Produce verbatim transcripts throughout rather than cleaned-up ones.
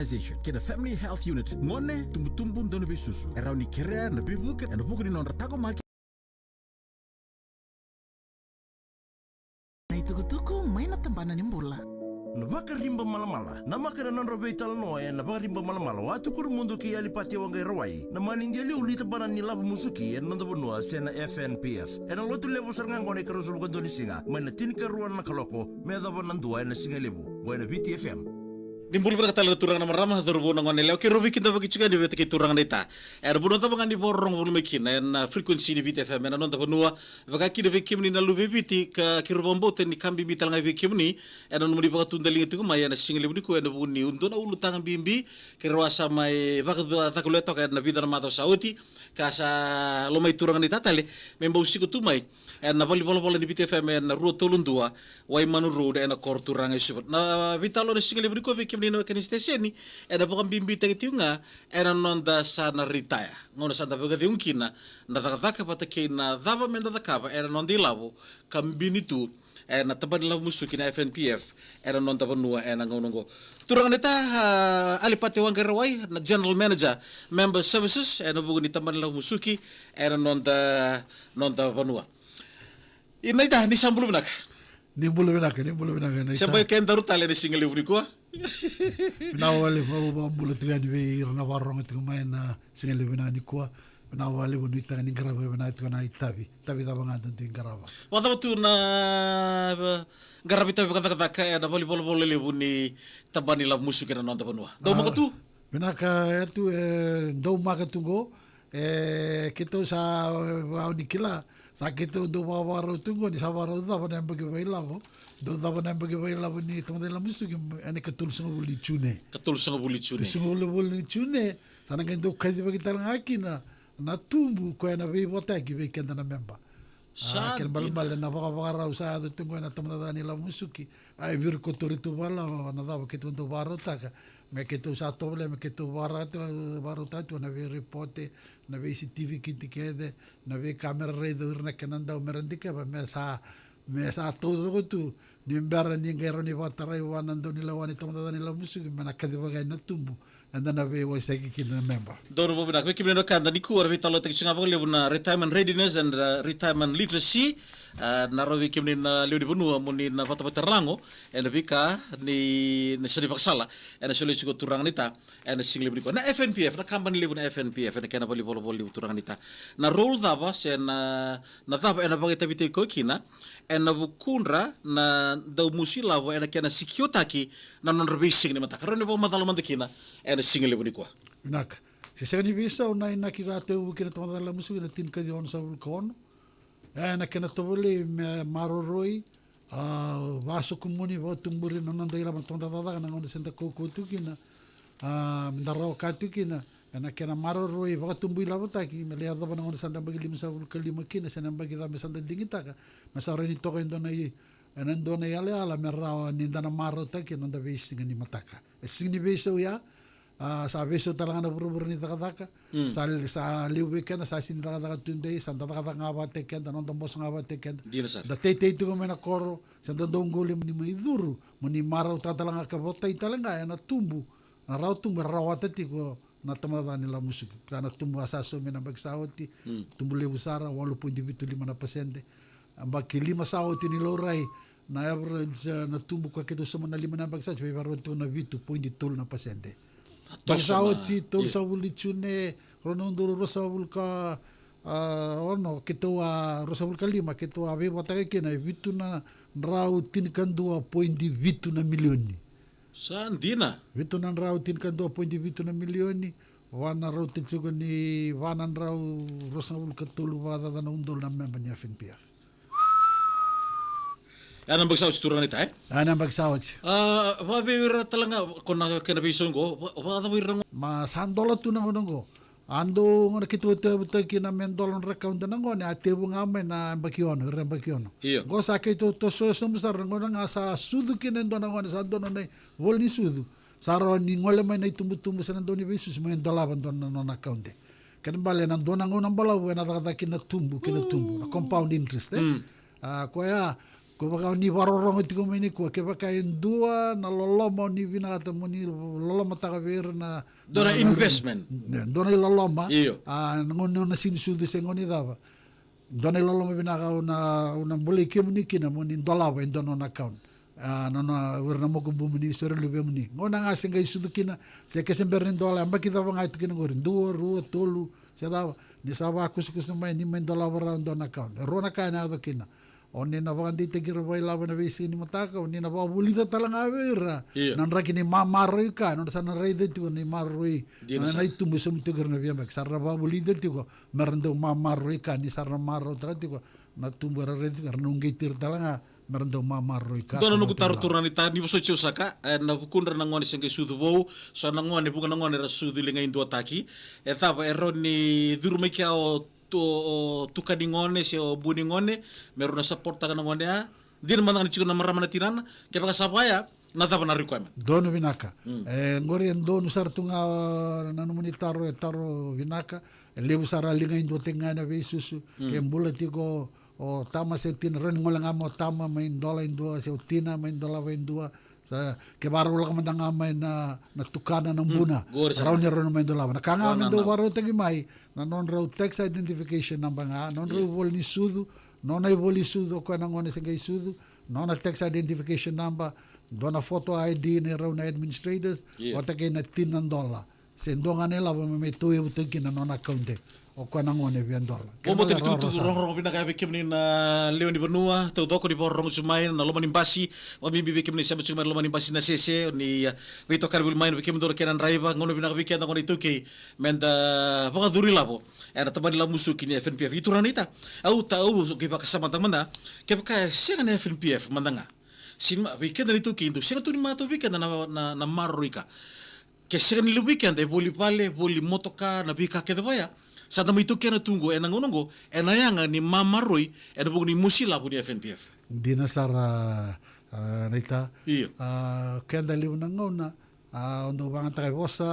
Organization kei na Family Health Unit. Gone, tubutubu, dau ni veisusu e rawa ni kerea na veivuke ena vuku ni nodra taqomaki. Na itukutuku mai na tabana ni bula. Na Vakariba Malamala. Namaka na nodra veitalanoa ena Vakariba Malamala o Atu Kurumudu kei Alipate Waqairawai, na manidia liu ni tabana ni lavo musuki ena noda vanua se na F N P F. Ena lotu levu sara ga oqo na ikarua sulu ka dua ni siga mai na tinikarua na kaloko me yacova na dua ena sigalevu oqo ena Viti F M. Ni bula vinaka tale na turaga na marama, cauravou na gone yalewa, keirau veikidavaki tiko yani vata kei turaga na ita. Ena vanua cava ga ni vakarorogo voli mai kina ena frequency ni Viti F M ena noda vanua, vaka kina vei kemuni na luve i Viti ka keirau vakabauta ni ka bibi tale ga vei kemuni ena nomuni vakatudaliga tiko mai ena sigalevu nikua ena vuku ni dua na ulutaga bibi keirau a sa mai vakacakulea toka ena vica na macawa sa oti, ka sa lomai turaga na ita tale me bau siko tu mai ena valenivolavola ni Viti F M ena rua tolu dua Waimanu Road ena koro turaga e Suva. Na veitalanoa ena sigalevu nikua vei kemuni na weka ni siteseni ena vakabibitaki tiko ga ena noda sa na retire, gauna sa da vakacegu kina, na cakacaka vata kei na cava me da cakava ena noda ilavo ka bini tu ena tabana ni lavo musuki na F N P F ena noda vanua ena gauna oqo. Turaga na ita, a, Alipate Waqairawai, na General Manager, Member Services ena vuku ni tabana ni lavo musuki ena noda, noda vanua. Ina ita, ni sa bula vinaka. Ni bula vinaka, ni bula vinaka na ita. Se bai kedaru tale ena sigalevu nikua. Vinaka vakalevu, au vakabula tiko yani vei ira na vakarorogo tiko mai ena sigalevu vinaka nikua. Vinaka vakalevu, nuitaka ni qarava vinaka tiko na itavi. Itavi cava ga dodonu ni qarava. Vakacava tu na, e, qaravi itavi vakacakacaka ena valenivolavola levu ni tabana ni lavo musuki ena noda vanua? Daumaka tu? Vinaka, e tu, e, daumaka tu qo. E, keitou sa, e, vau ni kila, sa keitou dau vakavakarau tu qo ni sa vakarau cava na yabaki vakailavo. Dau cava na yabaki vakailavo ni tabana ni lavo musuki, ena ikatolusagavulu ni June. Ikatolusagavulu ni June. Ikatolusagavulu ni June. Sa na qai dau kacivaki tale ga kina na tubu koya na veivotaki vei keda na memba. Sa dina. A, kena ibalebale na vakavakarau sa yaco tu qo ena tabana ni lavo musuki. A, e virikotori tu vakalawa na cava keitou dau vakarautaka. Me keitou sa tovolea, me keitou vakarau, vakarautaka tu na veiripote, na veisitiviketi kece, na veikamera raica o ira na kena dau me ra dikeva, me sa, me sa taucoko tu ni bera ni qai rawa ni vakatarai vua na daunilawa ni tabana ni lavo musuki me na kacivaka yani na tubu eda na veiwaseki kina na memba. Donu vakavinaka vei kemuni na wekada, nikua era veitalanoataki tiko ga vakalevu na retirement readiness and, uh, retirement literacy. Uh, na rawa vei kemuni na lewe ni vanua mo ni na vatavata rago ena veika ni, ni sa ni vakasala ena solia tiko turaga na ita ena sigalevu nikua. Na F N P F, na kabani levu na F N P F, ena kena valenivolavola levu turaga na ita. Na role cava se na, na cava ena vakaitavitaki koya kina ena vukudra na daumusu ilavo ena kena sikiotaki na nodra veisiga ni mataka? Rawa ni vakamacala mada kina ena sigalevu nikua. Vinaka. Se sega ni veisau na inaki ka tekivu kina tabana ni lavo musuki na tinikaciwa onosagavulu ka ono. E, na kena tovolei me maroroi, a, vakasokumuni, vakatuburi na noda ilavo na tabana ni cakacaka na gauna se da kaukauwa tu kina, a, me da rawa ka tu kina, ena kena maroroi, vakatubu ilavotaki me lai yacova na gauna sa da yabaki limasagavulu ka lima kina, se na yabaki ca me sa da digitaka, me sa rawa ni toka e dua na i, ena dua na iyalayala me rawa ni da na marautaka na noda veisiga ni mataka. E sega ni veisau ya, a, sa veisau tale ga na vuravura ni cakacaka. Mm. Sa, sa levu vei keda sa sega ni cakacaka tudei, sa da cakacaka ga vakataki keda, noda boso ga vakataki keda. Dina sara. Da teitei tiko mai na koro, sa da dau qoli mo ni mai curu, mo ni marautaka tale ga ka votai tale ga ena tubu, na rawa tubu e rawata tiko na tabana ni lavo musuki. Kila na tubu a sa saumi na yabaki sa oti, mm, tubu levu sara, walu poidi vitu lima na pasede. Yabaki lima sa oti ni laurai, na average, e, na tubu ka keitou sauma na lima na yabaki sa oti, veivakarau tiko na vitu poidi tolu na pasede. Yabaki sa oti, tolusagavulu ni June, rua na udolu ruasagavulu ka, a, ono, keitou a, ruasagavulu ka lima, keitou a veivotaki kina e vitu na drau tinikadua poidi vitu na milioni. Sa dina. Vitu na drau tinikadua poidi vitu na milioni, va na rauta tiko ni va na drau ruasagavulu ka tolu vakacaca na udolu na memba ni F N P F. Ya na yabaki sa oti turaga na ita, e? Ya na yabaki sa oti. A, vakavei ira tale ga, ko na kena veisau qo, va, vakacava ira qo? Ma sa dola tu na gauna qo. A dau gauna keitou tevutaki kina me dola nodra account na gone, a tevu ga mai na yabaki ono, ira yabaki ono. Io. Qo sa keitou toso sobu sara na gauna ga sa sucu kina e dua na gone, sa dua na nona ivola ni sucu. Sa rawa ni gole mai na itubutubu se na dau ni veisusu mai dolava dua na nona account. Kena bale na dua na gauna balavu ena cakacaka kina tubu, kina tubu, na compound interest, e? Mm. A, koya, Ko vaka o ni vakarorogo tiko mai nikua, kevaka e dua na loloma o ni vinakata mo ni lolomataka vei ira na, dua na na, na, investment. Ne, dua na iloloma. Io. A, na gauna ni nona sega ni sucu se gauna ni cava. Dua na iloloma vinaka au na, au na bolei kemuni kina mo ni dolava e dua na nona account. A, na nona, o ira na makubumuni, so ira na luvemuni. Gauna ga se qai sucu kina, se ke se bera ni dola, yabaki cava ga e tu kina qori, dua, rua, tolu, se cava. Ni sa vakusakusa mai, ni mai dolava rawa e dua na account. E rua na ka ena yaco kina. O ni na vakadeitaki ira vakailavo ena veisiga ni mataka, o ni na vakavulica tale ga vei ira. Io. Na draki ni mamaroroi ka, nodra sa na raica tiko ni maroroi. Dina. Na, sara. Na itubu e saumi tiko ira na veiyabaki, sa ra na vakavulica tiko me ra dau mamaroroi ka, ni sa ra na marautaka tiko na tubu era raica tiko, era na uqeti ira tale ga me ra dau mamaroroi ka. Dua na noqu taro, turaga naita, ni vosoti au saka, e, na vukudra na gone se qai sucu vou, so na gone, vuqa na gone era sucu liga iduataki. E cava, e rawa ni curu mai kea o tu-, o tuka ni gone se o bu ni gone, me rau na supporttaka na gone ya. Dina mada ga ni tiko na marama na tinana, kevaka sa vaya, na cava na requirement? Donu vinaka. Mm. E, qori e donu sara tu ga na nomuni taro, e taro vinaka. E levu sara a liga iduataki ga ena veisusu. Mm. Ke bula tiko o tama se o tina, rawa ni gole ga mai o tama mai dola e dua, se o tina mai dolava e dua. Sa, ke vakarau lako mada ga mai na, na tukana na, mm, buna. Qori sara. Rawa ni rawa ni mai dolava. Na ka ga me dau vakarautaki mai, na nodrau tax identification number ga, nodrau, yeah, ivola ni sucu, nona ivola ni sucu o koya na gone se qai sucu, nona tax identification number, dua na photo I D nei rau na administrators, yeah, vata kei na tina dola. Se dua ga na ilavo me mai tauyavutaki kina na nona account, o koya na gone via dola. Kena. Bobote ni tukutuku, rogorogo vinaka vei kemuni na lewe ni vanua taucoko ni vakarorogo tiko mai na loma ni basi, vakabibi vei kemuni sema tiko mai na loma ni basi na sese, ni, a, veitokani voli mai na vei kemudou na kena draiva, gauna vinaka vei keda gone iTaukei, meda vakacuru ilavo ena tabana ni lavo musuki ni F N P F. I turaga naita, au ta, au qai vakasamataka mada, kevaka e sega na F N P F mada ga, sega ni ma-, vei keda na iTaukei, dau sega tu ni matau vei keda na, na, na maroroi ka. Ke sega ni levu vei keda e voli vale, voli motoka, na veika kece vaya, sa da mai taukena tu qo ena gauna qo, ena yaga ni mamaroroi ena vuku ni mosi lavo ni F N P F. Dina sara, a, naita. Io. A, keda levu na gauna, a, o dau vakayagataka e vosa,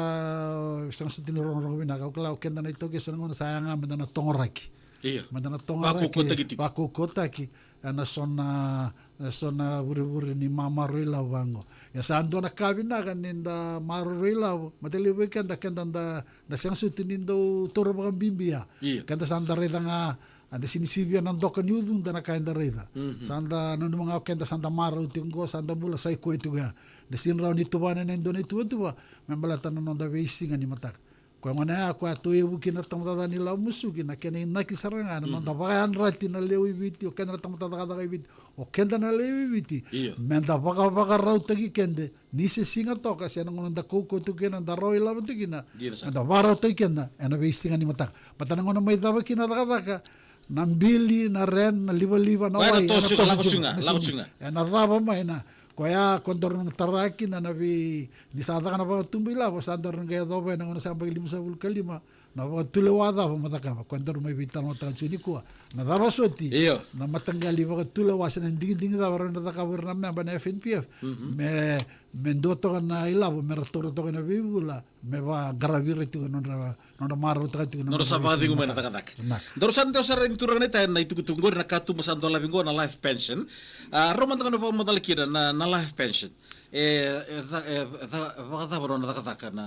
sega soti ni rogorogo vinaka, au kila o keda na iTaukei so na gauna sa yaga meda na togoraki. Io. Meda na togoraki, vakaukauwataki tiko. Vakaukauwataki ena so na, ena so na vurevure ni mamaroroi lavo vaqo. Ia sa dua na ka vinaka ni da maroroi lavo, mate levu vei keda, keda da, da sega soti ni dau taura vakabibi ya. Io. Keda sa da raica ga, a, da sega ni sivia na doka ni ucuda na ka eda raica. Mhm. Sa da nanuma ga o keda sa da marau tiko qo, sa da bula, sa i koya tiko ya. Da sega ni rawa ni tuvana ena dua na ituvatuva me baleta na noda veisiga ni mataka. Koya gona ya, koya a tauyavu kina na tabacakacaka ni lavo musuki, na kena inaki sara ga na, mhm, noda vakayadrati na lewe i Viti, o keda na tamata cakacaka i Viti, o keda na lewe i Viti. Io. Meda vakavakarautaki keda, ni se siga toka, se na gauna da kaukauwa tu kina, da rawa ilavo tu kina. Dina sara. Meda vakarautaki keda ena veisiga ni mataka. Baleta na gauna mai cava kina na cakacaka, na bili, na rent, na livaliva, na wai, ena toso, ena toso tiko ga, tiko ga, lako tiko ga. Ena cava mai na, koya, koya daru na tara kina na vei, ni sa caka na vakatubu ilavo, sa daru na qai yacova ena gauna sa yabaki limasagavulu ka lima, na vakatulewa cava mo cakava, koya daru mai veitalanoataka tiko nikua. Na cava soti, io, na mataqali vakatulewa se na digidigi cava rawa ni ra cakava o ira na meba na F N P F. Mhm. Me, me dua toka na ilavo me ra taura toka ena veivula, me vaqaravi ira tiko na nodra, nodra marautaka tiko na nodra sa vakacegu mai na cakacaka. Na. Daru sa dau sara ni turaga naita ena itukutuku qori, na katuba sa dolavi qo na life pension. A, rau mada ga na vakamacala kina na, na life pension. E, e ca-, e ca-, vakacava nona cakacaka na,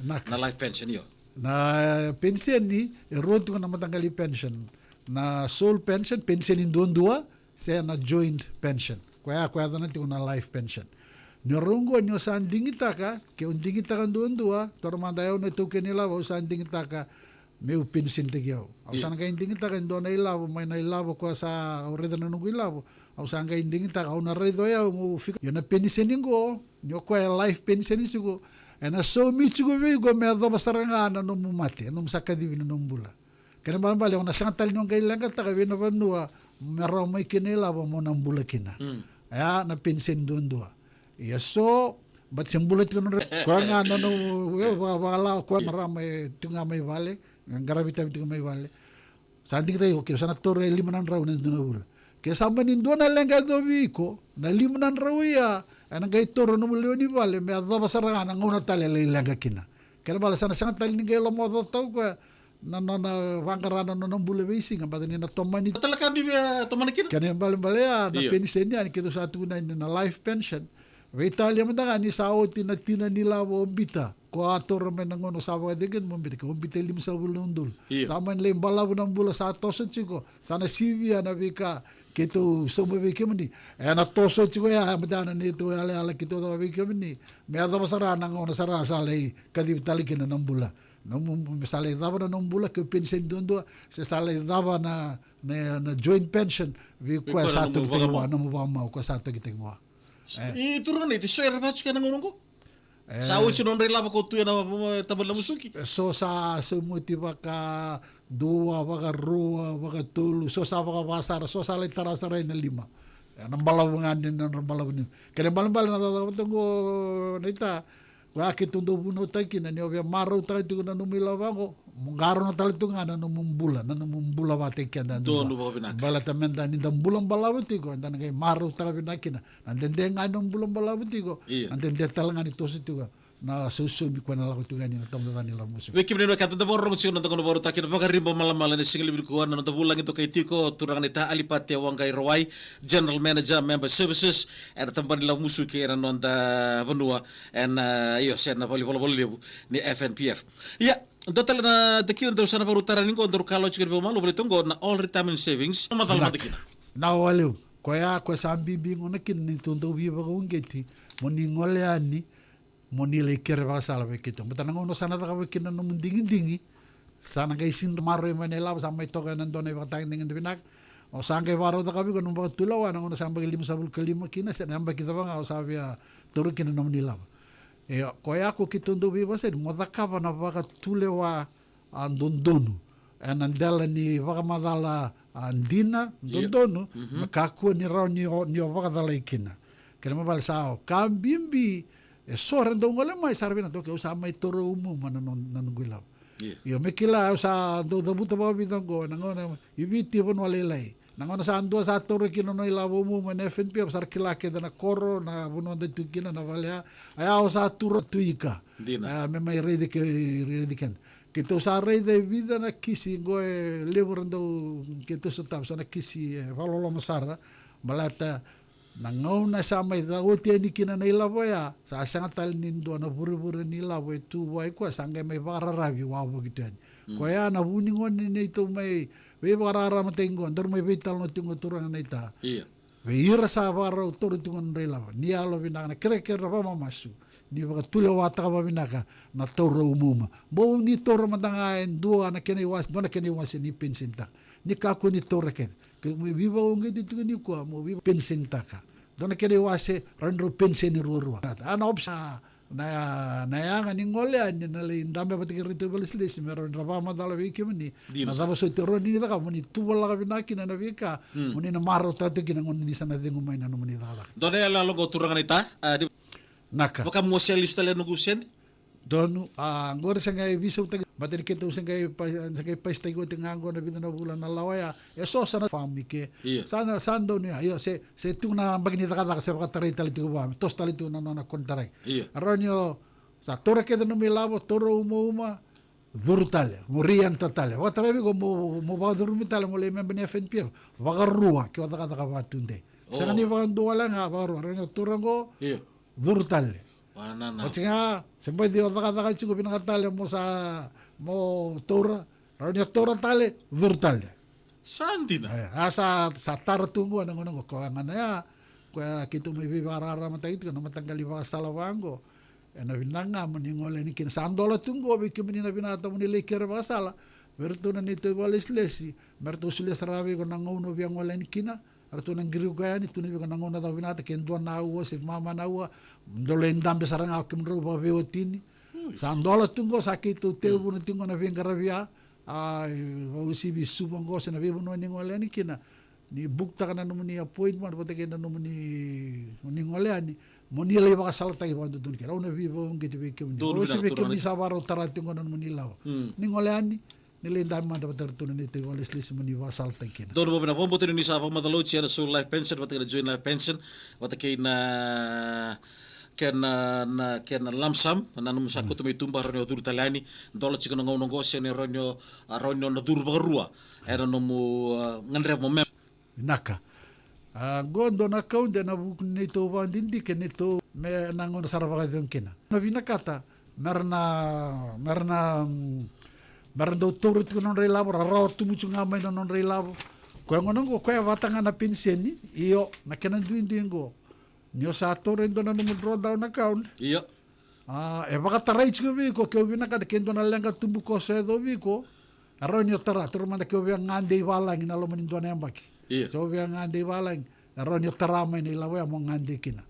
na life pension, io. Na, e, peniseni, e rua tiko na mataqali pension. Na sole pension, peniseni duadua, se na joint pension. Koya, koya yacana tiko na life pension. Ni o rau qo, ni o sa digitaka, ke o digitaka duadua, taura mada o yau na taukei ni lavo, au sa digitaka meu penisenitaki au. Au sa na qai digitaka e dua na ilavo, mai na ilavo koya sa, au raica na noqu ilavo. Au sa qai digitaka, au na raica o yau meu fika. Io, na peniseni qo, ni o koya e life peniseni tiko, ena saumi tiko vei iko me yacova sara ga na nomu mate, na nomu sa kacivi na nomu bula. Kena ibalebale, o na sega tale ni o qai leqataka vei na vanua me rawa mai kina ilavo mo na bula kina. Mm. Oya na peniseni duadua. Ia so, but se bula tiko na nodra, koya ga na nomu, e, va-, vakalawa koya, e, marama e tiko ga mai vale, qaravi itavi tiko mai vale. Sa digitaki, okay, sa na taura e lima na drau ena dua na vula. Ke sa mani dua na leqa e yacovi iko, na lima na drau ya ena qai taura nomu lewe ni vale me yacova sara ga na gauna tale e lai leqa kina. Kena ibalebale sa na sega tale ni qai lomaocaocataka o koya, na nona vaqara na nona bula veisiga, baleta ni na tomani. Tale ka ni via tomana kina. Kena ibalebale ya na, io, peniseni ya ni keitou sa tukuna ni na life pension. Veitalia mada ga ni sa oti na tina ni lavo o Bita, ko a taura mai na gauna o sa vakacegu kina mo Bita, ke o Bita e limasagavulu na udolu. Io. Sa mani lai balavu na bula sa toso tiko, sa na sivia na veika keitou sauma vei kemuni. E na toso tiko ya, e mada na neitou yalayala keitou caka vei kemuni. Me yacova sara na gauna sara sa lai kacivi tale kina na bula. Nomu, me sa lai cava na nomu bula, ke o peniseni duadua, se sa lai cava na, na, na joint pension, vei koya sa tokitaki vua, nomu vakamau, koya sa tokitaki vua. E. I turaga nei, so era vaka tiko ena gauna oqo? E. Sa oti nodra ilavo ko tu ena, e, taba ni lavo musuki? E, so sa, so moti vakadua, vakarua, vakatolu, so sa vakavasara, so sa lai tara sara ena lima. E, na balavu ga ni, na nodra balavu ni. Kena ibalebale na cakacaka vata oqo, na ita, koya keitou dau vunautaki kina, ni o via marautaka tiko na nomu ilavo oqo, mo qarauna tale tu ga na nomu bula, na nomu bula vakataki keda. Donu vakavinaka. Baleta meda ni da bula balavu tiko, eda na qai marautaka vinaka kina. Na dede ga ni nomu bula balavu tiko, io, na dede tale ga ni toso tiko na sausaumi koya na lako tiko yani na tabana ni lavo musuki. Vei kemuni na wekada da vakarorogo tiko na noda gauna vakarautaki na Vakariba Malamala ena siga levu nikua, na noda vulagi dokai tiko, turaga na ita Alipate Waqairawai, General Manager, Member Services, ena tabana ni lavo musuki ena noda vanua, ena, io, se na valenivolavola levu ni F N P F. Ia, dua tale na dakila daru sa na vakarautaka ni qo, daru kalawa tiko ni vakamalumalua, baleta oqo na All Retirement Savings. Macala mada kina. Na walevu. Koya, koya sa bibi gona kina ni tou dau veivakauqeti mo ni gole yani, mo ni lai kere vakasala vei keitou. Baleta na gauna o sa na cakava kina na nomu digidigi, sa na qai sega ni maroroi mai na ilavo, sa mai toka ena dua na ivakatagedegede vinaka. O sa qai vakarau cakavi iko na nomu vakatulewa, na gauna sa yabaki limasagavulu ka lima kina, se na yabaki cava ga o sa via taura kina na nomuni ilavo. Ia, koya ko keitou dau veivakasala mo cakava na vakatulewa, a, dodonu. Ena dela ni vakamacala, a, dina, io, dodonu, mhm, me kakua ni rawa ni o, ni o vakacalai kina. Kena ibalebale sa o ka bibi, e so era dau gole mai, sa ra vinaka, okay, au sa mai taura umauma na no, na noqu ilavo. Io. Io, me kila, au sa dau cavuta vakavica oqo, na gauna i Viti vanua lailai. Na gauna sa dua sa taura kina na nona ilavo umauma na F N P F, sa ra kila kece na koro, na vanua da tu kina, na vale ya. Aya o sa tura tu ika. Dina. A, me mai raici ke, raici keda. Keitou sa raica e vica na kisi qo e levu ra dau, keitou sotava, so na kisi e vakaloloma sara. Baleta na gauna sa mai ca oti yani kina na ilavo ya, sa sega tale ni dua na vurevure ni ilavo e tu vua i koya, sa qai mai vakararavi wavoki tu yani. Mm. Koya na vu ni gone ni neitou mai veivakararamataki qo, daru mai veitalanoa tiko qo, turaga na ita. Io. Vei ira sa vakarau taura tiko na nodra ilavo, ni yalovinaka, na kerekere, na vakamamasu, ni vakatulewataka vakavinaka na taura umauma. Bau ni taura mada ga e dua na kena iwase, dua na kena iwase ni penisenitaka. Ni kakua ni taura kece. Ke mo veivakauqeti tiko nikua, mo veipenisenitaka. Dua na kena iwase, rawa ni drau peniseni ruarua. A na option, na, na yaga ni gole yani, na lai dabe vata kei raitou vakalesilesi me rawa ni ra vakamacala vei kemuni. Dina. Na cava soti e rawa ni cakava mo ni tuvalaka vinaka kina na veika, mm, mo ni na marautaka kina gauna ni sa na cegu mai na nomuni cakacaka. Dua na iyaloyalo qo, turaga na ita, a, di, naka, vaka mo se lesu tale na noqu sede. Donu, a, qori se qai veisautaki, baleta ni keitou se qai pa-, se qai paisitaki oti ga qo na vica na vula na lawa ya. E so sa na famu i ke. Io. Sa na, sa donu ya, io, se, se tu na yabaki ni cakacaka se vakatarai tale tiko vua, me toso tale tiko na nona konitaraki. Io. Rawa ni o sa taura kece na nomu ilavo, taura umauma, curu tale, mo re-enter tale. Vakatarai vei iko mo, mo vakacurumi tale, mo lai memba ni F N P F. Vakarua, ke o cakacaka vakatudei. O. Sega ni vakadua wale ga, vakarua. Rawa ni o taura qo, io, curu tale. Oti ga, se baci o cakacaka tiko vinaka tale mo sa, mo taura, rawa ni o taura tale, curu tale. Sa dina. E, a sa, sa tara tu qo na gauna qo, koya ga na ya, koya keitou mai veivakararamataki tiko na mataqali vakasala vaqo. Ena vinaka ga mo ni gole yani kina, sa dola tu qo vei kemuni na vinakata mo ni lai kere vakasala vei iratou na neitou ivakalesilesi, me ratou solia sara vei iko na gauna o via gole yani kina. Eratou na qiri koya yani, tukuna vei iko na gauna cava vinakata, ke dua na aua se mama na aua, dou lai dabe sara ga o kemudrau vakaveiwatini. Ui. Sa dola tu qo, sa keitou tekivuna tiko qo na veiqaravi ya. A, vakauasivi Suva qo se na veivanua ni gole yani kina. Ni bukutaka na nomuni appointment vata kei na nomuni, ni gole yani, mo ni lai vakasalataki vakadodonu kina. Au na veivakauqeti vei kemuni. Donu vinaka, vakauasivi vei kemuni sa vakarau tara tiko qo na nomuni ilavo. Mm. Ni gole yani, ni lai dabe mada vata kei ratou na neitou ivakalesilesi mo ni vakasalataki kina. Donu vakavinaka, vakabauta ni sa vakamacala oti ena Soul Life Pension vata kei na Joint Life Pension vata kei na kena, na kena lump sum, na nomu sa kauta mai tuba, rawa ni o curu tale yani, dola tiko na gauna oqo, se ni rawa ni o, a, rawa ni o na curu vakarua ena nomu, a, gadreva mo member. Vinaka. A, qo dua na account ena vuku ni neitou vakadidike, neitou me na gauna sara vakacegu kina. Na vinakata, mera na, mera na, mm, mera dau taura tiko na nodra ilavo, ra rawa tubu tiko ga mai na nodra ilavo. Koya gona qo, koya vata ga na peniseni, io, na kena duidui qo. Ni o sa taura e dua na nomu drawdown account. Io. A, e vakatarai tiko vei iko, ke o vinakata ke dua na leqa tubukoso e yaco vei iko. E rawa ni o tara, taura mada ke o via gade i valagi na loma ni dua na yabaki. Io. Se o via gade i valagi, e rawa ni o tara mai na ilavo ya mo gade kina.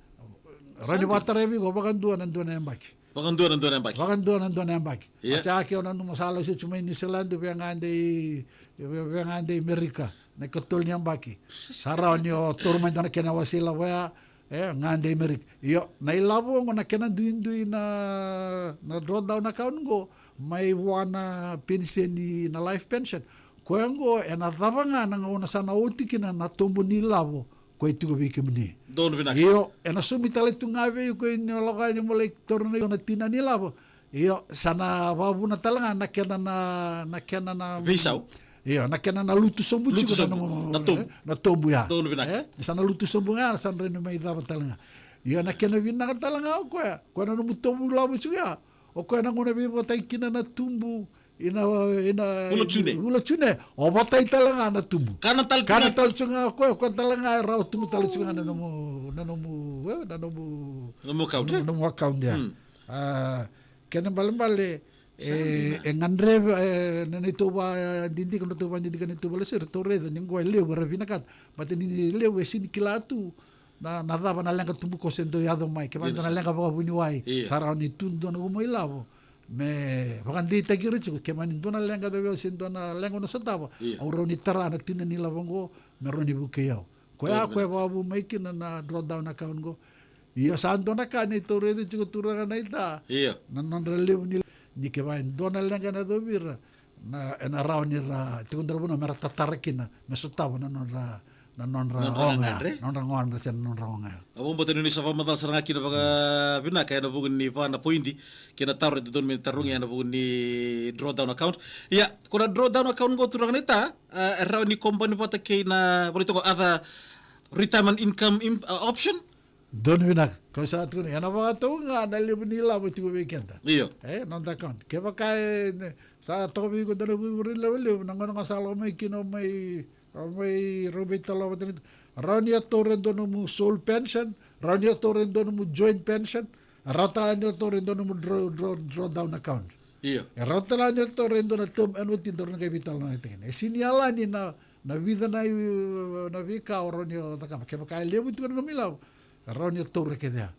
E rawa ni vakatarai vei iko, vakadua na dua na yabaki. Vakadua na dua na yabaki. Vakadua na dua na yabaki. Io. A sa ke o nanuma sa lasutsu mai Niusiladi, via gade i, via, via gade i Merika. Na ikatolu ni yabaki. Sa rawa ni o taura mai dua na kena wase ilavo ya, e, gade i Merika. Io, na ilavo oqo na kena duidui na, na drawdown account oqo, mai vua na peniseni na life pension. Koya oqo, ena cava ga na gauna sa na oti kina na tobu ni ilavo, koya e tiko vei kemuni. Donu vinaka. Io, ena saumi tale tu ga vei iko ni o lako yani mo lai taura na tina ni ilavo. Io, sa na vakavuna tale ga na kena na, na kena na veisau. Io, na kena na lutu sobu. Lutu tiko na sobu, nomu, na tobu. E, na tobu ya. Donu vinaka. E, sa na lutu sobu ga, sa na rawa ni mai cava tale ga. Io, na kena vinaka tale ga o koya. Koya na nomu tobu lavo tiko ya. O koya na gauna veivatai kina na tubu. Ina, ina vula June. Vula June. O vatai tale ga na tubu. Kana tale, kana tale tiko ga o koya, o koya tale ga e rawa tubu tale tiko ga na nomu, na nomu, e, na nomu, nomu account, e? Nomu account ya. Mm. A, kena balebale, e, e gadreva, e, na neitou vakadidike, na neitou vakadidike, na neitou vakalasere, tou raica ni qo e levu era vinakata. Baleta ni levu e sega ni kila tu na, na cava na leqa tubukoso e dau yaco mai. Kevaka e dua na leqa vakavuniwai, sa rawa ni tu dua na uma ilavo. Me vakadeitaki ira tiko, ke mani dua na leqa cava se dua na leqa o na sotava. Io. Au rawa ni tara na tina ni ilavo oqo, me rawa ni vukei au. Koya, koya vakavu mai kina na drawdown account oqo. Io, sa dua na ka neitou raica tiko turaga naita. Io. Na nodra levu ni, ni kevaka e dua na leqa ena yacovi ira, na, ena rawa ni ra, tiko dra vuna mera tatara kina, me sotava na nodra, na nodra, nodra oga, gagadre, nodra gagadre se na nodra oga. Au vakabauta ni sa vakamacala sara ga kina vakavinaka ena vuku ni va na poidi kei na taro e dodonu me tarogi ena vuku ni drawdown account. Ia, ko na drawdown account qo turaga naita, e, e rawa ni kobani vata kei na, volai toka, other retirement income im-, a, option? Donu vinaka. Kau sa tukuna, ena vakatau ga na levu ni ilavo tiko vei keda. Io. E, noda account. Kevaka e, ne, sa toka vei iko dua na vurevure levulevu, na gauna ga sa lako mai kina o mai, o mai rau veitalanoa vata ni, rawa ni o taura e dua nomu sole pension, rawa ni o taura e dua nomu joint pension, rawa tale ni o taura e dua nomu draw, draw, drawdown account. Io. E rawa tale ni o taura e dua na term annuity, daru na qai veitalanoa tiko kina. E sega ni yalani na, na vica na, na veika o rawa ni o cakava. Kevaka e levu tiko na nomu ilavo, rawa ni o taura kece ya.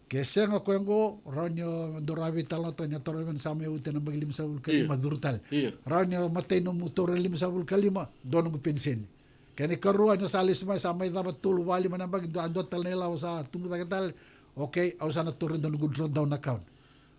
Ke sega, koya oqo, rawa ni o daru a veitalanoataka ni a taura vei na sa mai oti ena yabaki limasagavulu ka lima, io, curu tale. Io. Rawa ni o matai nomu taura limasagavulu ka lima, dua noqu peniseni. Kena ikarua, ni o sa lesu mai, sa mai cava tolu, va, lima na yabaki, dua, dua tale na ilavo sa tubu cake tale. Okei, au sa na taura e dua noqu drawdown account.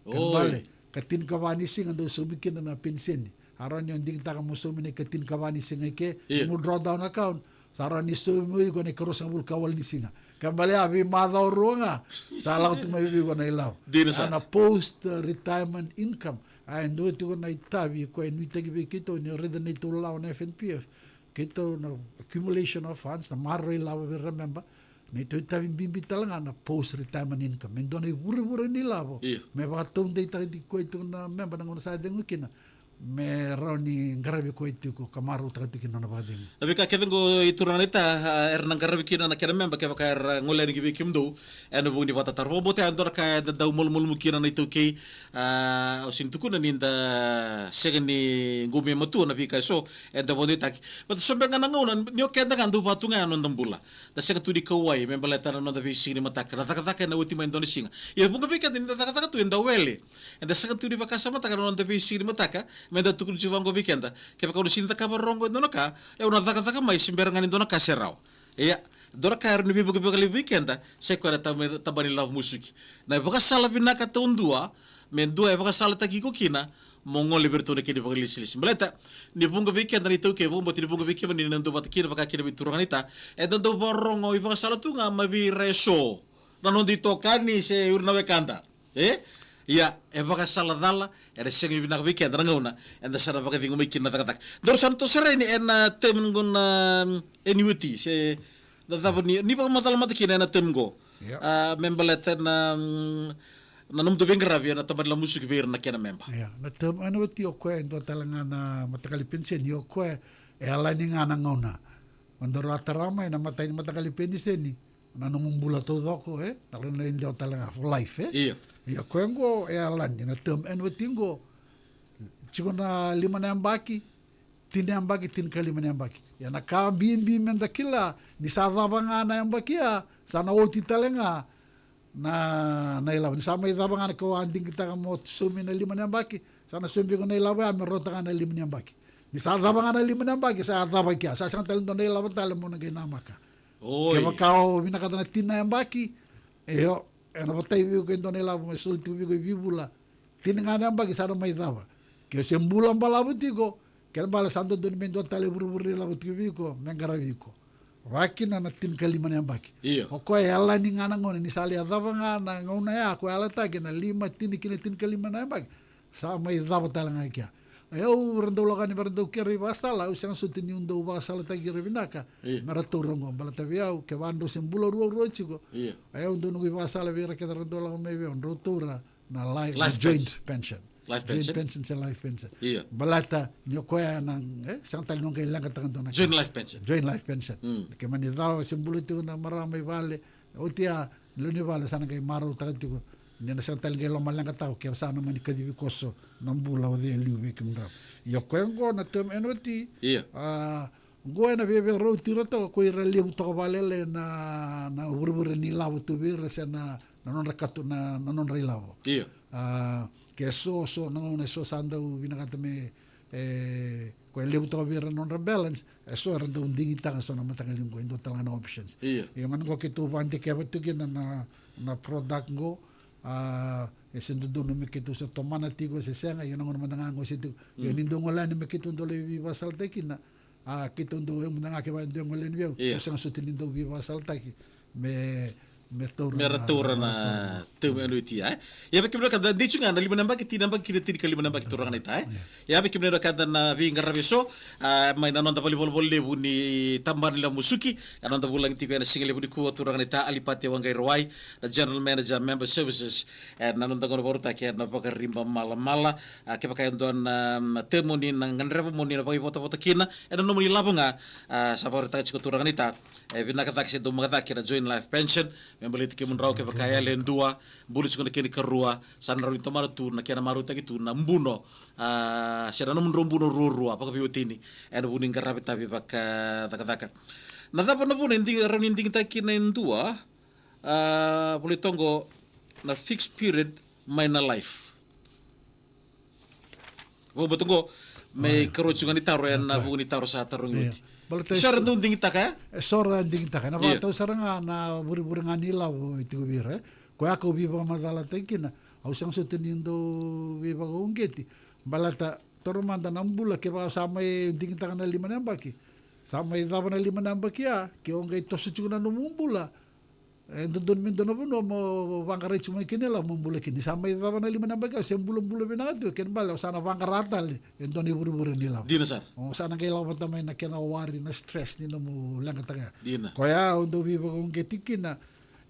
Kena, oi, bale, ka tinikava ni siga dau saumi kina na peniseni. A rawa ni o digitaka mo saumi na ikatinikava ni siga i ke, io, mo drawdown account. Sa rawa ni saumi o iko na ikaruasagavulu ka walu ni siga. Kena bale ya, veimacawa rua ga sa lako tu mai vei iko na ilavo. Dina sara. A, na post, uh, retirement income. A, e dua tiko na itavi koya e nuitaki vei keitou ni o raica na neitou lawa na F N P F. Keitou na accumulation of funds, na maroroi lavo vei ira na memba. Neitou itavi bibi tale ga na post retirement income. E dua na ivurevure ni lavo. Io. Me vakataudeitaka tiko koya tiko na memba na gauna sa cegu kina. Me rawa ni qaravi koya tiko ka marautaka tiko kina na vakacegu. Na veika kece oqo i turaga naita, a, era na qaravi kina na kena memba kevaka era gole yani ki vei kemudou ena vuku ni vakatataro. Vakabauta e dua na ka eda dau malumalumu kina na iTaukei, a, au sega ni tukuna ni da sega ni qumia matua na veika eso eda vakadeitaki. Baleta so beka ga na gauna ni o keda ga dau vaka tu ga na noda bula. Da sega tu ni kauwai me baleta na noda veisiga ni mataka, na cakacaka ena oti mai dua na siga. Ia e vuqa vei keda ni da cakacaka tu, eda wele. Eda sega tu ni vakasamataka na noda veisiga ni mataka, me da tukuna tiko vaqo vei keda. Kevaka au na sega ni cakava rogo e dua na ka, au na cakacaka mai se bera ga ni dua na ka se rawa. Ia, dua na ka e rawa ni veivuke vakalevu vei keda, sai koya na taba, taba ni lavo musuki. Na ivakasala vinaka taudua, me dua e vakasalataki iko kina, mo gole vei iratou na kena ivakalesilesi. Baleta ni vuqa vei keda na iTaukei, vakabauta ni vuqa vei kemuni na dau vata kina, vaka kina vei turaga naita, eda dau vakarorogo ivakasala tu ga mai vei ira eso. na noda itokani se ira na wekada. E? Ia, e vakasala cala, era sega ni vinaka vei keda na gauna eda sa na vakacegu mai kina na cakacaka. Daru sa na toso sara yani ena term qo na, mm, annuity, se na cava ni, ni vakamacala mada kina ena term qo. Ia. A, me baleta na, mm, na nomudou veiqaravi ena tabana ni ilavo musuki vei ira na kena memba. Ia, na term annuity o koya e dua tale ga na mataqali peniseni, o koya e yalani ga na gauna. O daru a tara mai na imatai ni mataqali peniseni, na nomu bula taucoko, e? Na lona idewa tale ga, for life, e? Io. Ia, koya qo e yalani, na term annuity qo, tiko na lima na yabaki, tini na yabaki, tinikalima na yabaki. Ia na ka bibi meda kila, ni sa cava ga na yabaki ya, sa na oti tale ga na, na ilavo. Ni sa mai cava ga na, ke o a digitaka mo saumi na lima na yabaki, sa na saumi iko na ilavo ya me rauta ga na lima na yabaki. Ni sa cava ga na lima na yabaki, sa cava kea, sa sega tale dua na ilavo tale mo na qai namaka. Oi. Kevaka o vinakata na tini na yabaki, io, ena votai vei iko e dua na ilavo me soli tiko vei iko e veivula. Tini ga na yabaki sa na mai cava. Ke o se bula balavu tiko, kena bale sa dodonu me dua tale e vuravura ni ilavo tiko vei iko me qaravi iko. Vakakina na tinikalima na yabaki. Io. O koya e yalani ga na gauna, ni sa lai cava ga na gauna ya ko yalataki, na lima, tini ki na tinikalima na yabaki. Sa mai cava tale ga i kea. E, au, ra dau lako yani me ra dau kere ivakasala, au sega soti niu dau vakasalataki ira vinaka. Io. Me ra taura oqo, baleta vei au, kevaka drau se bula ruarua tiko. Io. E, au dau noqu ivakasala vei ira kece ra dau lako mai vei au, drau taura na li-, na Life joint pension. Pension. Life pension. Joint pension se life pension. Io. Baleta ni o koya na, e, sega tale ni o qai leqataka dua na ka. Joint life pension. Joint life pension. Mm. Ke mani cava se bula tiko na marama i vale, oti ya, lewe ni vale sa na qai marautaka tiko. Ni na sega tale qai lomaleqataka ke sa na mani kacivi koso na bula o cei e liu vei kemudrau. Ia o koya qo na term annuity. Ia. A, qo ena veivakarauti ira toka ko ira levu toka vakalailai na, na vurevure ni lavo tu vei ira se na, na nodra katu, na, na nodra ilavo. Ia. A, ke so, so, na gauna e so sa dau vinakata me, e, ko e levu toka vei ira na nodra balance, e so era dau digitaka so na mataqali qo, e dua tale ga na options. Ia. Ia gauna qo keitou vakadikeva tu kina na, na, na product qo, a, e se dodonu me keitou se tomana tiko se sega, ia na gauna mada ga qo se tiko. Ia ni dau gole yani me keitou dau lai veivakasalataki kina, a, keitou dau, e muda ga kevaka e dau gole yani vei au, ia, au sega soti ni dau veivakasalataki me, me taura, me ra na, taura na, na term annuity, e? Ia vei kemuni na wekada, dei tiko ga na lima na yabaki, tini na yabaki, kei na tinikalima na yabaki, turaga naita, e? Ia. Ia vei kemuni na wekada na veiqaravi eso, a, mai na noda valenivolavola levu ni tabana ni ilavo musuki, a, noda vulagi tiko ena siga levu nikua, turaga naita Alipate Waqairawai, na General Manager Member Services, e, na noda gauna vakarautaki ena Vakariba Malamala. A, kevaka e dua na, na term o ni na gadreva mo ni na vakaivotavota kina ena nomuni ilavo ga, a, sa vakarautaka tiko turaga naita. E vinaka cake se dau maka cake na joint life pension me baleti kemudrau kevaka e yali e dua, buli tiko na kena ikarua, sa na rawa ni tomana tu na kena marautaki tu na buno, a, se na nomudrau buno ruarua vakaveiwatini ena vuku ni qaravi tavi vakacakacaka. Na cava na vuna e digi, rawa ni digitaki kina e dua, a, volai toka qo na fixed period mai na life? Vakabauta qo me, a, ia, ikarua tiko ga ni taro ena, ia, vuku ni taro sa tarogi oti. Baleta e so era dau digitaka, e? E so era digitaka. Ena, ia, vakatau sara ga na vurevure ga ni lavo e tiko vei ira, e? Koya kau veivakamacalataki kina, au sega soti ni dau veivakauqeti. Baleta taura mada na bula, kevaka sa mai digitaka na lima na yabaki, sa mai cava na lima na yabaki ya, ke o qai toso tiko na nomu bula, e dodonu me dua na vanua mo vaqarai tiko mai kina na ilavo mo bula kina. Ni sa mai cava na lima na yabaki ya, se bulabula vinaka tu, kena bale o sa na vaqara tale e dua na ivurevure ni lavo. Dina sara. O sa na qai lako vata mai na kena worry, na stress ni nomu leqataka ya. Dina. Koya au dau veivakauqeti kina.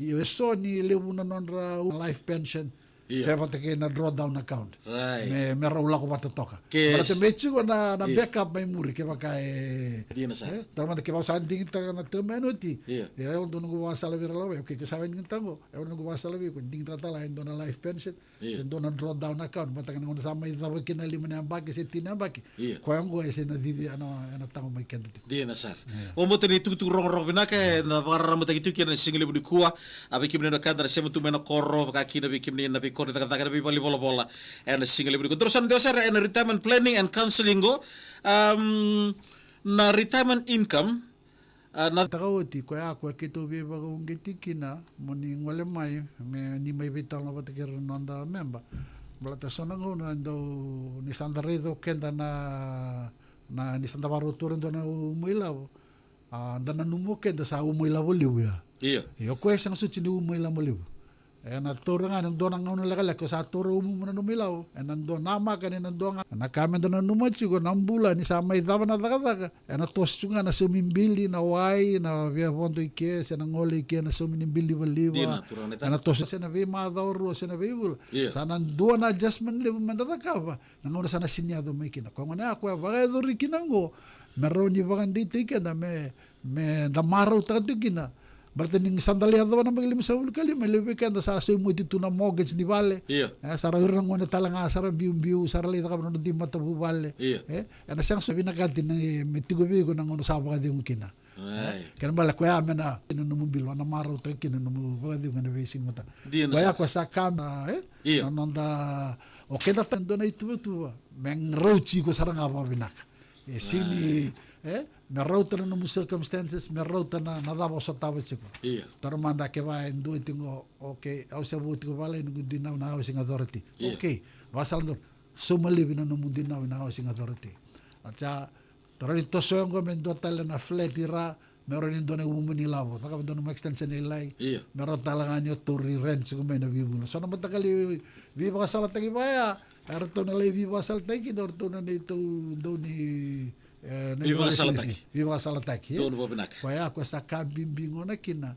Io, e so ni levu na nodra life pension, io, se vata kei na drawdown account. Right. Me, me rau lako vata toka. Ke, baleta me tiko na, na, io, backup mai muri kevaka e, dina sara, e, taura mada kevaka sa digitaka na term annuity. Io. Ia, au dau noqu vakasala vei ira lako mai. Okay, ke sa via digitaka qo, au noqu vakasala vei iko, digitaka tale e dua na life pension, io, se dua na drawdown account, vata kei na gauna sa mai cava kina na lima na yabaki se tini na yabaki. Io. Koya qo e se na cici ena, ena taqomaki keda tiko. Dina sara. Io. Vakabauta ni tukutuku rogorogo vinaka eda vakararamataki tiko kina ena siga levu nikua. A, vei kemuni na wekada na sema tu mai na koro, vaka kina vei kemuni na veikoro ni cakacaka, na veivalenivolavola, ena siga levu nikua. Daru sa na dewa sara ena retirement planning and counselling qo. Am, na retirement income, a, na taka oti, koya, koya keitou veivakauqeti kina mo ni gole mai, me ni mai veitalanoa vata kei ira na noda memba. Baleta so na gauna e dau, ni sa da raica o keda na, na, ni sa da vakarau taura e dua na uma ilavo, a, da nanuma o keda sa uma ilavo levu ya. Ia. Ia o koya e sega soti ni uma ilavo levu. Ena taura ga ena dua na gauna lekaleka, o sa taura uma na nomu ilavo. Ena dua namaka ni na dua ga na ka meda nanuma tiko na bula, ni sa mai cava na cakacaka, ena toso tu ga na saumi bili, na wai, na via vodo i ke, se na gole i ke na saumi ni bili livaliva. Dina, turaga na itau. Ena toso se na veimacawa rua, se na veivula. Ia. Sa na dua na adjustment levu meda cakava. Na gauna sa na sini yaco mai kina. Koya gona ya koya vakayacori kina oqo, me rawa ni vakadeitaki keda me, me da marautaka tu kina. Baleta ni sa da lai yacova na yabaki limasagavulu ka lima, e levu vei keda sa saumi oti tu na mortgage ni vale. Ia. E, sa ra ira na gone tale ga, sa ra biubiu, sa ra lai cakava na nodra dui matavuvale. Ia. E, ena sega soti vinakati na, me tiko vei iko na gauna sa vakacegu kina. Right. Kena bale koya me na, na nomu bilo, na marautaka kina na nomu vakacegu ena veisiga mataka. Dina. Koya sa. Koya sa ka, e? Ia. Na noda, o keda ta dua na ituvatuva me rauti iko sara ga vakavinaka. E sini, right, e? Me rauta na nomu circumstances, me rauta na, na cava o sotava tiko. Ia. Taura mada kevaka e dua tiko, okay, au se vo tiko vale, noqu dinau na housing authority. Ia. Okay, vakasala dua, sauma laivi na nomu dinau na housing authority. Acha, Taura ni toso oqo me dua tale na flat i ra, me rawa ni dua na uma ni lavo. Cakava dua na extension e lai. Ia. Me rawa tale ga ni o tauri rent tiko mai na veivula. So na mataqali veivakasalataki vaya, eratou na lai veivakasalataki, na oratou na neitou dau ni, e, na veivakasalataki. Veivakasalataki, e? Donu vakavinaka. Koya, koya sa ka bibi gona kina.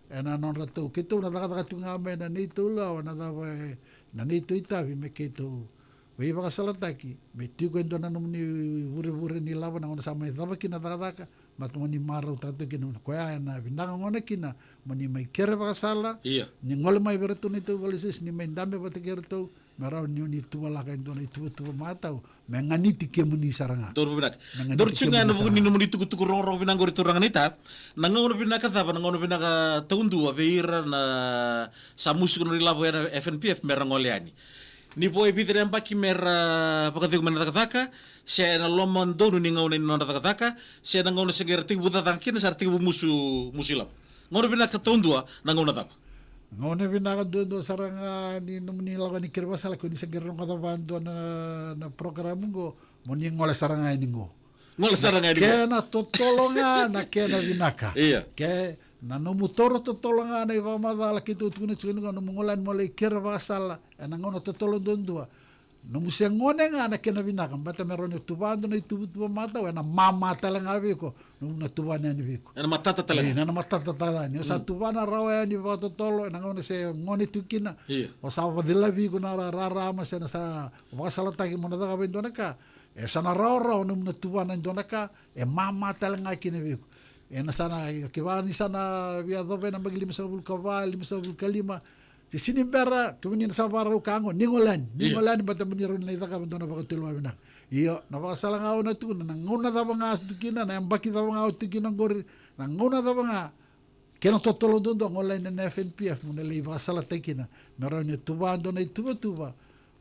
Ena nodratou, keitou na cakacaka tu ga mai na neitou lawa, na cava, e, na neitou itavi me keitou veivakasalataki, me tiko e dua na nomuni vurevure ni lavo na gauna sa mai cava kina na cakacaka, baleta mo ni marautaka tu kina. Koya ena vinaka gona kina mo ni mai kere vakasala. Ia. Ni gole mai vei iratou na itauveiwasei, ni mai dabe vata kei iratou, me rawa ni o ni tuvalaka e dua na ituvatuva matau me ganiti kemuni sara ga. Donu vakavinaka. Me ganiti kemuni sara ga. Donu tiko ga ena vuku ni nomuni tukutuku rogorogo vinaka qori, turaga naita. Na gauna vinaka cava, na gauna vinaka taudua vei ira na sa musuka na nodra ilavo ena F N P F me ra gole yani? Ni vo e vica na yabaki me ra vakacegu mai na cakacaka, se na loma donu ni gauna ni nodra cakacaka, se na gauna se qai ra tekivu cakacaka kina, sa ra tekivu musu, musu ilavo? Gauna vinaka taudua, na gauna cava? Gauna vinaka duadua sara ga ni nomuni lako ni kere vakasala, ko ni se qai rogoca vakadua na, na program qo, mo ni gole sara ga yani qo. Gole sara ga yani qo. Kena totolo ga na kena vinaka. Ia. Ke na nomu toro totolo ga na ivakamacala keitou tukuna tiko ni qo, nomu gole yani mo lai kere vakasala ena gauna totolo duadua. Nomu se gone ga na kena vinaka, baleta me rawa ni o tuva dua na ituvatuva matau, ena mama tale ga vei iko, nomu na tuvana yani vei iko. Ena matata tale ga. Ena matata tale ga. Ni o sa tuvana rawa yani vakatotolo, ena gauna se gone tu kina. Ia. O sa vacilavi iko na ra-, rarama se na sa vakasalataki mo na cakava e dua na ka. E sa na rawarawa nomu na tuvana e dua na ka, e mama tale ga kina vei iko. Ena sa na, kevaka ni sa na via yacova ena yabaki limasagavulu ka va, limasagavulu ka lima, se sini bera, kemuni na sa vakarau ka qo, ni gole yani, ni gole yani, baleta mo ni rawa ni lai cakava e dua na vakatulewa vinaka. Io, na vakasala ga au na tukuna, na gauna cava ga tu kina, na yabaki cava ga tu kina qori, na gauna cava ga, kena totolo duadua, gole yani ena F N P F, mo na lai vakasalataki kina, me rawa ni tuva dua na ituvatuva,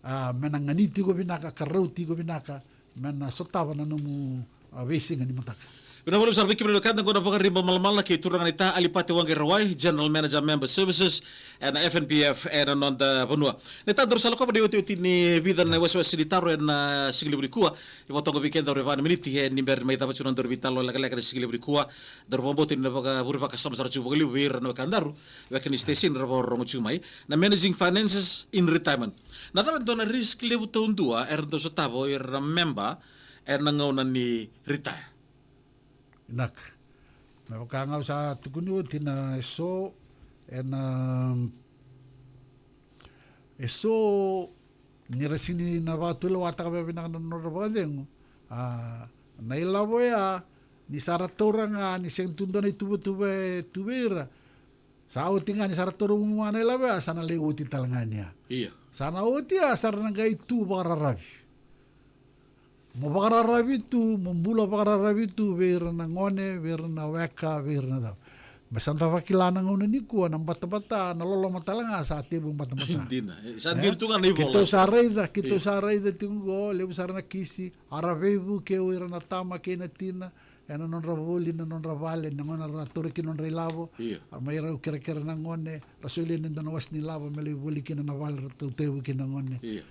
a, me na ganiti iko vinaka, ka rauti iko vinaka, me na sotava na nomu, a, veisiga ni mataka. Vinaka vakalevu sara vei kemuni na wekada, qo na Vakariba Malamala kei turaga naita Alipate Waqairawai, General Manager Member Services ena F N P F ena noda vanua. Naita, daru sa lakova na iotioti ni vica na iwasewase ni taro ena siga levu nikua. Ni vakatoka vei keda o ira e va na miniti e ni bera ni mai cava tiko na nodaru veitalanoa lekaleka ena siga levu nikua. Daru vakabauta ni na vakavure vakasama sara tiko vakalevu vei ira na wekadaru, weka ni station era vakarorogo tiko mai. Na managing finances in retirement. Na cava e dua na risk levu taudua era dau sotava o ira na memba ena gauna ni retire? Vinaka. Me vaka ga au sa tukuni oti, na eso, ena, eso ni ra sini na vakatulewataka vakavinaka na nodra vakacegu. A, na ilavo ya, ni sa ra taura ga, ni sega tu dua na ituvatuva e tu vei ira. Sa oti ga ni sa ra taura uma na ilavo ya, sa na lai oti tale ga ni ya. Ia. Sa na oti ya, sa ra na qai tu vakararavi. Mo vakararavi tu, mo bula vakararavi tu vei ira na gone, vei ira na weka, vei ira na cava. Me sa da vakila na gauna nikua, na batabata, na loloma tale ga sa tevu batabata. Dina. E, sa diri tu ga na ivola. Keitou sa raica, keitou sa raica tiko qo, levu sara na kisi, a ra veivuke o ira na tama kei na tina, ena nodra voli, na nodra vale, na gauna ra taura kina nodra ilavo. Ia. A mai rau kerekere na gone, ra solia na dua na wase ni lavo me lai voli kina na vale ra tautevu kina na gone. Ia.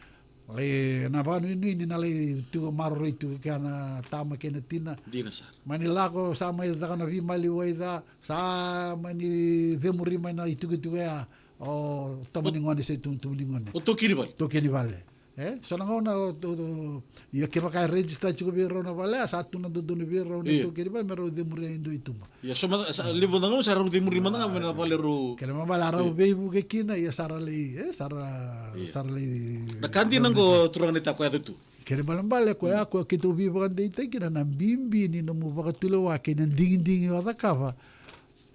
Lai na vakanuinui ni na lai tiko maroroi tiko kea na tama kei na tina. Dina sara. Mani lako sa mai caka na veimaliwai ca, sa mani cemuri mai na itukituku ya. O tama ni gone se tumu, tumu ni gone. O taukei ni vale. Taukei ni vale. E, so na gauna o, o, o, ia kevaka e register tiko vei rau na vale, a sa tu na dodonu vei rau na Io. taukei ni vale, me rau cemuri e dua i tuba. Ia, so mada, sa, levu na gauna sa rau cemuri mada ga me na vale rau. Kena ibalebale a rau Io. veivuke kina, ia sa ra lai, e, sa ra, Io. sa ra lai. Na ka dina qo turaga ni ta ko yaco tu. Kena ibalebale ko ya ko keitou veivakadeitaki kina na bibi ni nomu vakatulewa kei na digidigi o cakava.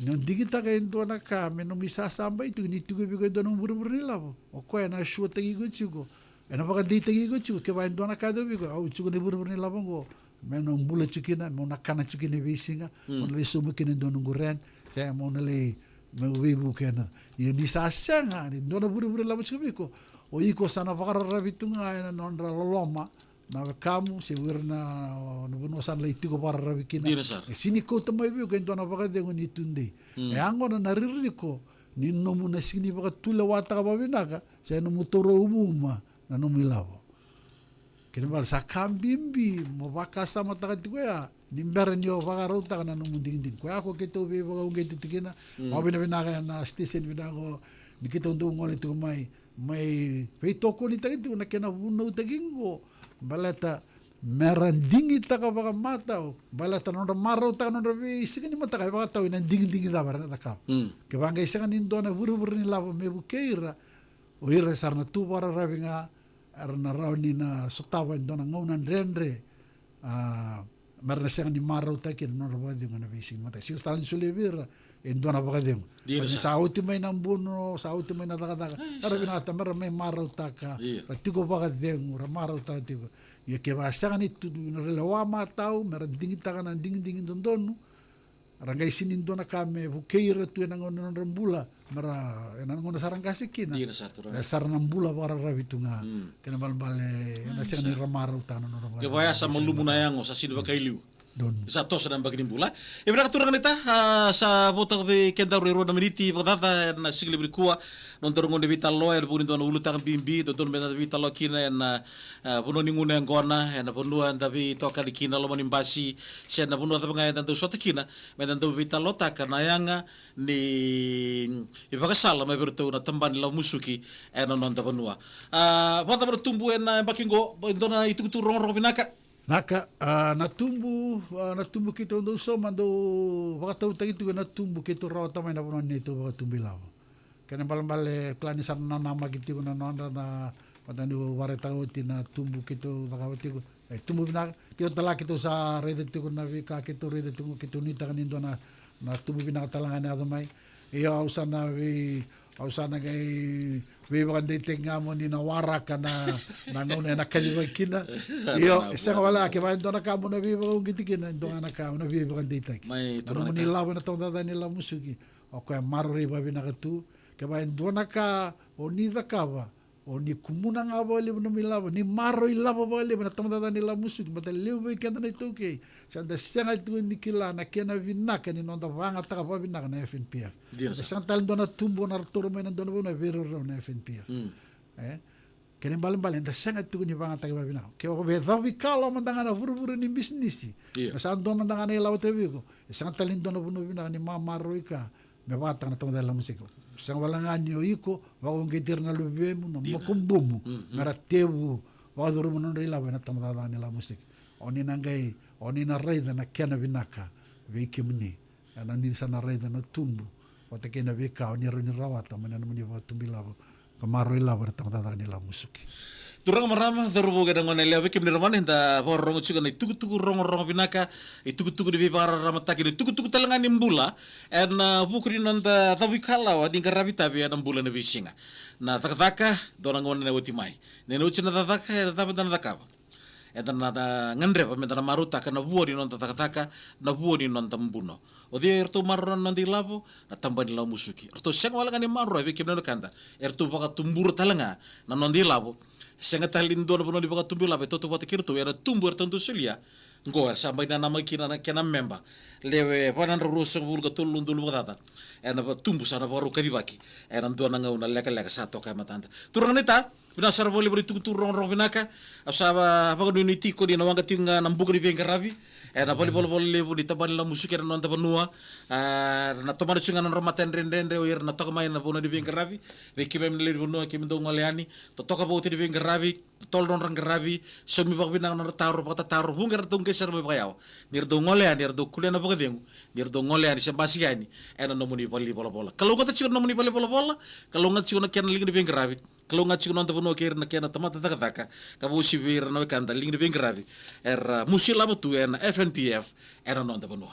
Ni o digitaka e dua na ka me nomu isasabai tiko ni tiko vei iko e dua na vurevure ni lavo. O koya ena suataki iko tiko. Ena vakadeitaki iko tiko, kevaka e dua na ka e tiko vei iko, au tiko na vurevure ni lavo oqo. Me na bula tiko kina, meu na kana tiko kina e veisiga, Mm. meu na lai sauma kina e dua noqu rent, se meu na lai, meu veivuke ena. Ia ni sa sega, ni dua na vurevure ni lavo tiko vei iko. O iko sa na vakararavi tu ga ena nodra loloma, na wekamu, se o ira na, na vanua sa na lai tiko vakararavi kina. Dina sara. E sega ni kauta mai vei iko e dua na vakacegu ni tudei. Mm. E a gona na ririko ni nomu na sega ni vakatulewataka vakavinaka, se nomu taura umauma na nomu ilavo. Kena ibalebale sa ka bibi mo vakasamataka tiko ya, ni bera ni o vakarautaka na nomu digidigi. Koya ko keitou veivakauqeti tiko kina, Mm. vakavinavinaka ena station vinaka qo, ni keitou dau gole tiko mai, mai veitokonitaki tiko na kena vunautaki qo, baleta me ra digitaka vakamatau, baleta na nodra marautaka na nodra veisiga ni mataka e vakatau ena digidigi cava era na cakava. Mm. Kevaka e sega ni dua na vurevure ni lavo me vukei ira, o ira sa ra na tu vakararavi ga, era na rawa ni na sotava e dua na gauna dredre, a, me ra na sega ni marautaka kina na nodra vakacegu ena veisiga ni mataka. Sega tale ni solia vei ira e dua na vakacegu. Dina Ni sara. sa oti mai na buno, sa oti mai na cakacaka. Ai, Era sa. vinakata me ra mai marautaka, Io. ra tiko vakacegu, ra marautaka tiko. Ia kevaka sega ni tu na ra lewa matau, me ra digitaka na digidigi dodonu, ra qai sega ni dua na ka me vukei ira tu ena gauna ni nodra bula, me ra, ena gauna sa ra qase kina. Dina sara, turaga. E sa ra na bula vakararavi tu ga. Mm. Kena ibalebale, ena Ai, sega ni sa. ra marautaka na nodra Kevaka ya sa vakacegu. malumu na yago, sa sega ni vakailiu. Donu. Sa toso na yabaki ni bula. E vinaka turaga naita, a, sa votaka vei kedaru e rua na miniti vakacaca ena siga levu nikua. Nodaru gauna ni veitalanoa ena vuku ni dua na ulutaga bibi, dodonu meda veitalanoa kina ena, a, vanua ni gunu yaqona, ena vanua eda veitokani kina, loma ni basi, se na vanua cava ga eda dau sota kina, meda dau veitalanoataka na yaga ni ivakasala mai vei iratou na tabana ni lavo musuki ena noda vanua. A, vakacava na tubu ena yabaki qo, e dua na itukutuku rogorogo vinaka? Naka, a, na tubu, a, na tubu keitou dau sauma, dau vakatautaki tiko ena tubu keitou rawata mai na vanua ni neitou vakatubu ilavo. Kena ibalebale, kila ni sa na namaki tiko na nodra na, vata niu vakaraitaka oti na tubu keitou cakava tiko. E tubu vinaka, keitou tale ga keitou sa raica tiko na veika keitou raica tiko, keitou nuitaka ni dua na, na tubu vinaka tale ga ena yaco mai. Io, au sa na vei, au sa na qai veivakadeitaki ga mo ni na waraka na, na gauna ena kacivaki kina. Io, e sega wale ga, kevaka e dua na ka mo na veivakauqeti kina, e dua ga na ka o na veivakadeitaki. Mai Na turaga nomuni naita. lavo ena tabacakacaka ni lavo musuki, o koya maroroi vakavinaka tu. Kevaka e dua na ka o ni cakava, o ni kumuna ga vakalevu nomu ilavo, ni maroroi ilavo vakalevu ena tabacakacaka ni lavo musuki, baleta levu vei keda na iTaukei sa da sega tiko ni kila na kena vinaka ni noda vagataka vakavinaka na F N P F. Dina Da sara. sega tale ni dua na tubu o na ra taura mai na dua na vanua vei rau na F N P F. Mm. E? Kena ibalebale, da sega tiko ni vagataki vakavinaka. Ke o veicavi kalawa mada ga na vurevure ni bisinisi. Io. Me sa dua mada ga na ilavo tiko vei iko. E sega tale ni dua na vanua vinaka ni mamaroroi ka me vakataka na tabacakacaka ni lavo musuki. Sega wale ga ni o iko, vakauqeti ira na luvemu, na Dina. makubumu, Mm, mm. me ra tevu vakacuruma na nodra ilavo ena tabacakacaka ni lavo musuki. O ni na qai, o ni na raica na kena vinaka vei kemuni. Ena ni sa na raica na tubu vata kei na veika o ni rawa ni rawata mai na nomuni vakatubu ilavo ka maroroi ilavo ena tabacakacaka ni lavo musuki. Turaga, marama, cauravou kei na goneyalewa, vei kemuni na gone, da vakarorogo tiko na itukutuku rogorogo vinaka, itukutuku ni veivakararamataki, na itukutuku tale ga ni bula ena vuku ni noda cavu ikalawa ni qaravi itavi ena bula ena veisiga. Na cakacaka, dua na gauna ena oti mai. Ni na oti na cakacaka, e cava eda na cakava? Eda na, na gadreva meda na marautaka na vua ni noda cakacaka, na vua ni noda buno. O cei eratou maroroya na noda ilavo? Na tabana ni lavo musuki. Eratou sega wale ga ni maroroya, vei kemuni na wekada, eratou vakatubura tale ga na noda ilavo. Sega tale ni dua na vanua ni vakatubu ilavo e tautauvata kei iratou ena tubu eratou dau solia. Qo era sa mai nanamaki kina na kena meba lewe va na drau ruasagavulu ka tolu na udolu vakacaca. Ena va-, tubu sa na vakarau kacivaki ena dua na gauna lekaleka sa toka e matada. Turaga naita, Vinaka sara vakalevu na itukutuku rogorogo vinaka. Au sa va- vakanuinui tiko ni na waqa tiko ga na buka ni veiqaravi ena valenivolavola levu ni Tabana ni Ilamusuki ena noda vanua. A, na tomana tiko ga na nodra matadredredre o ira na toka mai na vanua ni veiqaravi. Vei keimami na lewe ni vanua, keimami dau gole yani, totoka vauta ni veiqaravi, totolo nodra qaravi, saumi vakavinaka nodra taro, vakatataro, vuqa era dau qai sara mai vakayawa. Ni ra dau gole yani, era dau kulia na vakacegu, ni ra dau gole yani se basika yani ena nomuni valenivolavola. Kalougata tiko na nomuni valenivolavola, kalougata tiko na kena liga ni veiqaravi, kalougata tiko na noda vanua kei ira na kena tamata cakacaka, ka vakauasivi vei ira na wekada liga ni veiqaravi era musu ilavo tu ena F N P F ena noda vanua.